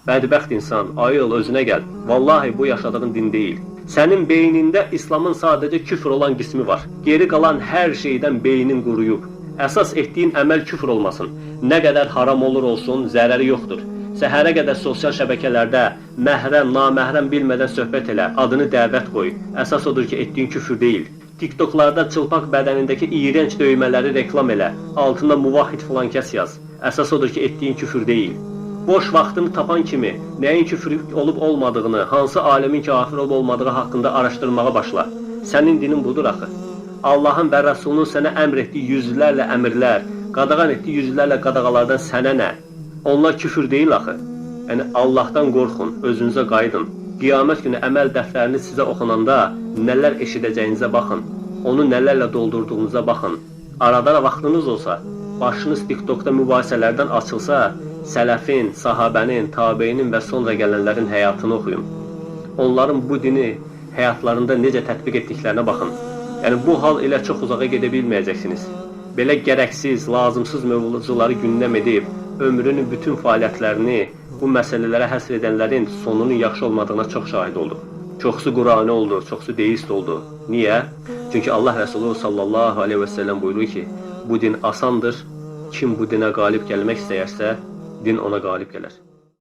Bədbəxt insan, ayıl, özünə gəl. Vallahi bu yaşadığın din deyil. Sənin beynində İslamın sadəcə küfr olan qismi var. Geri qalan hər şeydən beynin quruyub. Əsas etdiyin əməl küfr olmasın. Nə qədər haram olur olsun, zərəri yoxdur. Səhərə qədər sosial şəbəkələrdə məhrəm, naməhrəm bilmədən söhbət elə, adını dəvət qoy. Əsas odur ki, etdiyin küfür deyil. TikToklarda çılpaq bədənindəki iyrənc döymələri reklam elə, altına muvahhid filan kəs yaz. Əsas odur ki, etdiyin küfür deyil. Boş vaxtını tapan kimi nəyin küfür olub olmadığını, hansı alimin kafir olub olmadığı haqqında araşdırmağa başla. Sənin dinin budur axı. Allahın və Rəsulunun sənə əmr etdiyi yüzlərlə əmrlər, qadağan etdiyi yüzlərlə qadağalardan sənə nə? Onlar küfür deyil axı. Yəni Allahdan qorxun, özünüzə qayıdın. Qiyamət günü əməl dəftəriniz sizə oxunanda nələr eşidəcəyinizə baxın. Onu nələrlə doldurduğunuza baxın. Arada da vaxtınız olsa, başınız TikTokda mübahisələrdən açılsa, sələfin, sahabənin, tabeinin və sonra gələnlərin həyatını oxuyun. Onların bu dini həyatlarında necə tətbiq etdiklərinə baxın. Yəni bu hal ilə çox uzağa gedə bilməyəcəksiniz. Belə gərəksiz, lazımsız mövzuları gündəm edib, ömrünün bütün fəaliyyətlərini bu məsələlərə həsr edənlərin sonunun yaxşı olmadığına çox şahid olduq. Çoxsu Qurani oldu, çoxsu deist oldu. Niyə? Çünki Allah Rəsulu sallallahu aleyhi və səlləm buyurur ki, bu din asandır. Kim bu dinə qalib gəlmək istəyərsə, din ona qalib gələr.